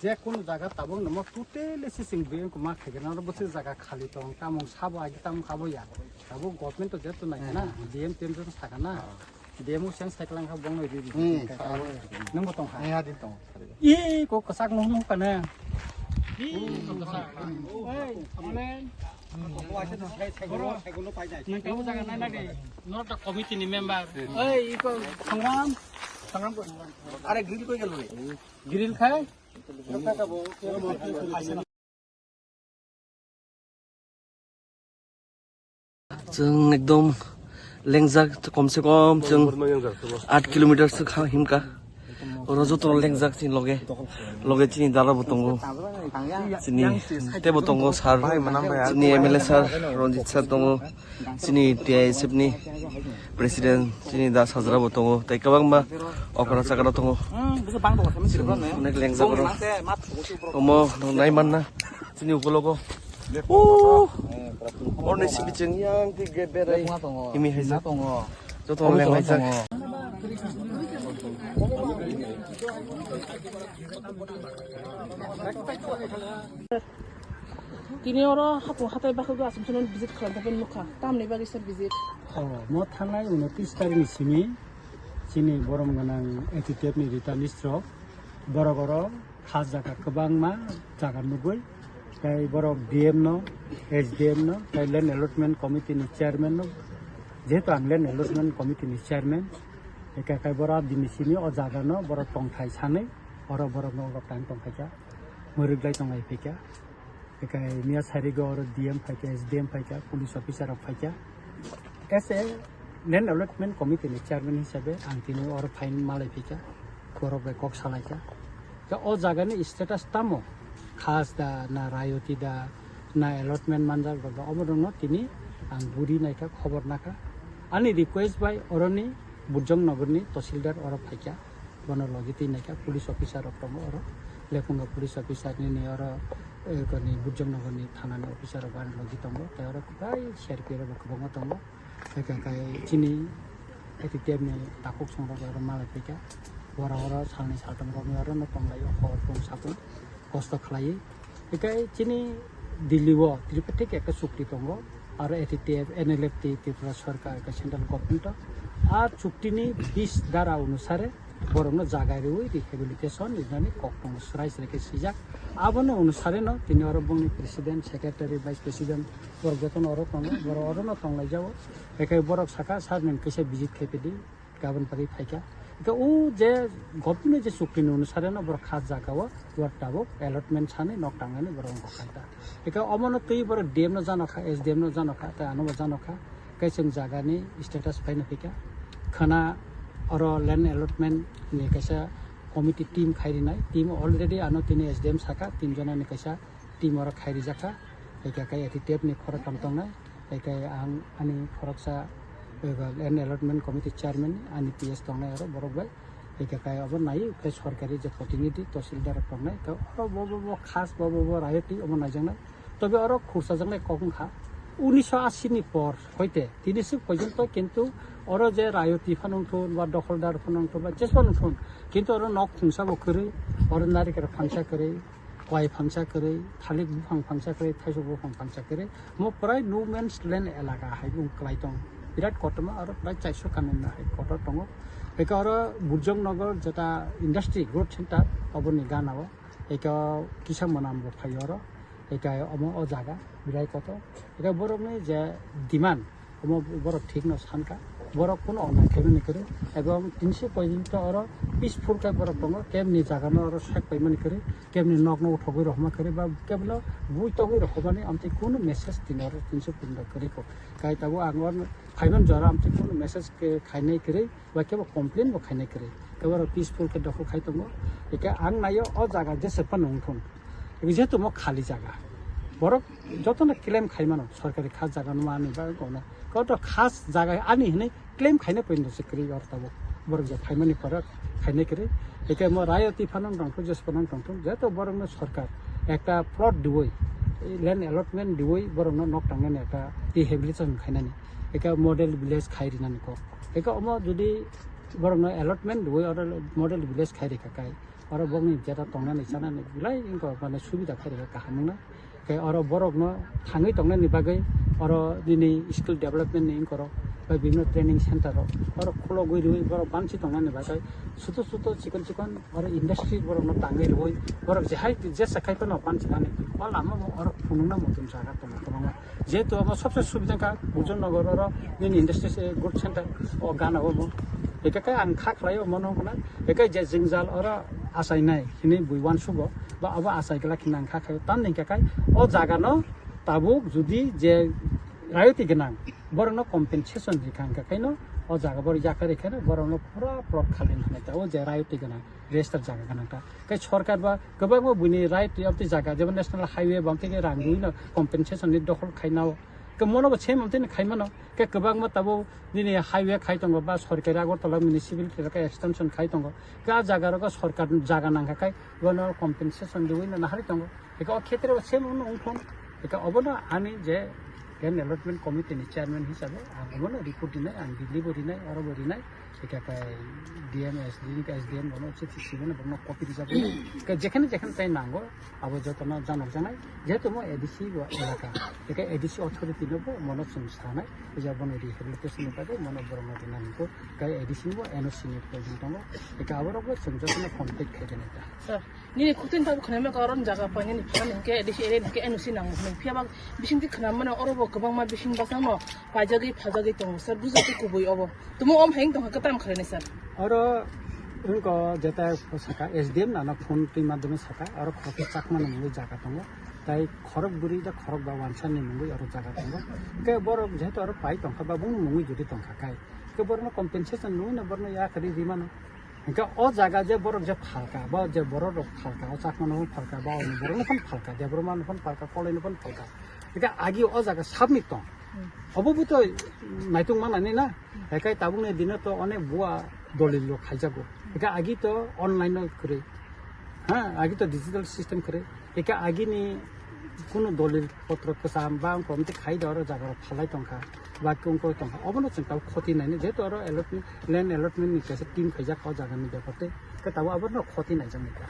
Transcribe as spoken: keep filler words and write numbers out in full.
Je kono jaga tabuk namo totally se chwng biyang ma khaigena oro bwswk jaga khali tong, tamung sabo agi tamung khabo ya. Tabuk government to jeto nai na, D M T M jeto saka na. D M o seng cycle ang kha bong nai di. Hmm. Nang bo tong kha. Nang ha din tong. I ko kwchak no no kana. I ko kwchak. Ei, amen. Nang kabo jaga nai na di. Not the committee ni member. Ei, i ko Sangram. Sangram ko. Are grill koi gelo re? Grill khai. Chwng ekdom lengjak, kom se kom chwng aat kilometer se kha himka. Oro joto lengjak chini loge, loge chini dara bo tongo, chini tebo tongo sir, chini M L A sir, Ranjit sir tongo. Chini T I S F ni president, chini da sajra bo tongo, tei kwbangma okra chakra tongo. Chwng onek lengjak oro. Omo nai manna chini ukologo. Oh! Orni simi chwng yang ti ge berai. Himi hai jak. Joto leng hai jak. Tini oro hapung hatai bakhugo aswk sono visit khlaina bagwi nukha. Tamni bagwi sir visit? Oh, mo thangnai unotris tarikni simi chini borom gwnang A T T F ni Rita Mishra borok oro kha jaga kwbangma jaga nugwi tei borok D M no, S D M no tei Land Allotment Committee ni chairman no, jehetu ang Land Allotment Committee ni chairman, eka kai borok bini simi o jaga no borok tongthai sanwi oro borok no tang tongkhaikha. Mwrwk lai tong lai phaikha. Ekai miya sarigo oro D M phaikha, S D M phaikha, police officer rok phaikha. As a land allotment committee ni chairman hisabe ang tini oro phain malai phaikha, borok bai kok salaikha. Khe o jaga ni status tamo khas da na rayoti da na allotment manjak rok da obo rok no tini ang buri naikha, khobor nakha. Ani request bai oroni Burjong Nogor ni Tahsildar oro phaikha. Bono logi twi naikha police officer rok tongo oro. Lephungo police officer nini oro, eh, koni Burjong Nogor ni thana ni officer rok ani logi tongo. Tei oro kwbai C R P rok bo kwbangma tongo. Hwnkhe kai chini A T T F ni takhuk song rok oro malai phaikha. Bora oro salni saltham rok ni oro no tonglaio hor pung sapung kosto khlaiwi. Hwnkhe chini Delhi o Tripartite ekta chukti tongo, aro A T T F, N L F T, Tripura Sarkar, ekta central government o. A chukti ni bis dara onusare borokno jaga riwi rehabilitation rinani kok tongo, srai srai khe swijak. Abono onusare no tini oro bongni president, secretary, vice president borok jotono oro tongo, borok orono tonglaijao. Hwnkhe borok saka, "Sir, nwng kisa visit khai phidi." Gabon pari phaikha. Hwnkhe o je government je chukti ni onusare no borok kha jaga o, borok tabuk allotment sanwi nok tangnani borok wngkha kha ta. Hwnkhe omo no twi borok D M no jano kha, S D M no jano kha, tei ano bo jano kha. Hwnkhe chwng jaga ni status phaino phaikha. Khwna oro land allotment ni kaisa committee team khai rinai. Team already ano tini S D M saka, tin jona ni kaisa team oro khai rijak kha. Hwnkhe kai A T T F ni khorok kam tongnai. Hwnkhe ang ani khoroksa, eh, land allotment committee chairman ani P S tongnai oro borok bai. Hwnkhe kai obo nai khe sorkari je protinidhi tahsildar rok tongnai. Khe oro bo, bo, bo khas bo, bo, bo rayoti omo naijaknai. Tobe oro khursajaknai kok wngkha unisho ashi ni por hoite tini swk porjonto, kintu oro je rayoti phano wngthun ba dokholdar phano wngthun ba jesphano wngthun, kintu oro nok khungsa bo kwrwi, oro narikra phangsa kwrwi, kwai phangsa kwrwi, thalik buphang phangsa kwrwi, thaisok buphang phangsa kwrwi, mo prai no man's land elaka hai wng kwlai tong. Birat kotorma oro prai chaiso kanunna hai kotor tongo. Hwnkhe oro Burjong Nogor jeta industry growth center oboni gana o, hwnkhe kisa mwnam bo phai oro, hwnkhe omo o jaga birai kotor. Hwnkhe borokni je demand, omo borok thik no sankha, borok kuno onnai khaimani kwrwi, ebong tinso porjonto oro peaceful khe borok tongo, kebni jaga no oro sak paimani kwrwi, kebni nok no uthogwi rohorma kwrwi, ba kebno bui togwi rohormani amtwi kuno message tini oro tinso porjonto kwrwi kho. Kai tabuk ang oro phaimani jora amtwi kuno message khe khainai kwrwi, ba kebo complain bo khainai kwrwi, kebo oro peaceful khe dokhol khai tongo. Hwnkhe ang naio o jaga jesa phano wngthun, jehetu mo khali jaga, borok jotono claim khai mano, sorkari khas jaga no mani bagwi kono. Koto khas jaga ani hinwi claim khaina poino se kwrwi oro tabuk. Borok je phaimani borok khaina kwrwi. Hwnkhe mo rayoti phano tongthok, jesphano tongthok, jeto borokno sorkar ekta plot diwi, land allotment diwi borokno nok tangnani ekta rehabilitation khainani, ekta model village khai rinani kok. Hwnkhe omo jodi borokno allotment diwi oro model village khai rikha kai, Oro bokni jeta tongnani chanani belai wngkha mane subida khairokha kaham wngna. Khe oro borokno thangwi tongnani bagwi oro nini skill development ni wngkorok bai bibhinno training center rok oro khulogwi rwi borok banchi tongnani bagwi suto suto chikon chikon oro industry borokno tangwi rwi borok jehai jesa khai phano banchi nani o lama bo oro phunukna muchung jaga tongo kwbangma. Jehetu omo sobse subida wngkha Bujor Nagar oro nini industry se good center o gana omo. Hikhe khe ang kha khlai o mono hwnkhna hikhe je jwngjal oro achainai hinwi bui uansugo ba abo achai glak hinwi ang kha khlai o. Tamni hikhe khe o jaga no tabuk judi je rayoti gwnang borokno compensation rikha hingkha khaino o jaga borok yakarwi khaino borokno pura plot khali hinwi ta o je rayoti gwnang register jaga gwnang ta. Khe sorkar ba kwbangma buini right of the jaga jemon national highway bam theke rang rwino compensation ni dokhol khaina o. Khe mono bo same amtini khaimano. Khe kwbangma tabuk nini highway khai tongo ba sorkari Agartala municipality khe extension khai tongo. Khe a jaga rogo sorkar jaga nangkha khai bono compensation riwi no nahari tongo. Eka o khetre o same wngthon. Eka obono ani je land allotment committee ni chairman hisabe ang obono report rinai, ang Delhi bo rinai, oro bo rinai. Eka kai D M, S D M, S D M bono chithi sibeno bono copy rijak. Eka jekhane jekhane tai nango abo jotono janok janai. Jehetu mo A D C bo elaka. Eka A D C authority no bo mono chwng sanai. Ija bono rehabilitation ni bagwi mono borokno rinani ko. Kai A D C bo N O C ni provision tongo. Eka aborok bo chwng jotono contact khai rinai ta. Sir, nini khutun tabuk khwnai maka oron jaga pa nini phan hinkhe A D C area hinkhe N O C nango hinwi. Phiya ba bising ti khwnam mano oro bo kwbangma bising basang no paijagwi phajagwi tongo. Sir, bujak ti kubui obo. Tumo om hayung tongkha kwtam khlainai sir. Oro wngko jeta saka S D M nana phone twi madhyome saka oro khoroksa Chakma ni mungwi jaga tongo. Tai khorok bwrwi da khorok ba wansa ni mungwi oro jaga tongo. Ke borok jehetu oro pai tongkha ba bung mungwi jodi tongkha kai. Ke borokno compensation nungwi na borokno ya khari rimano. Hingke o jaga je borok je phalka, ba je borok rok phalka, o Chakma no phalka, ba o borok no phan phalka, Debbarma no phan phalka, Koloi no phan phalka. Hingke agi o jaga submit tong. Hmm. Obo bo to naitung manani na. Hmm. Hingke tabuk ni dino to onek bua dolil rok khaijago. Hingke agi to online no kwrwi. Ha, agi to digital system kwrwi. Eka agini kunu dolil potro kwcham ba wngkha omte khai da oro jaga rok phalai tongkha ba wngkha tongkha obono chwng tabuk khoti nainai jehetu oro allotment, land allotment ni kaisa team khaijak o jaga ni bepar tei khe tabuk abono khoti naijak nai kha.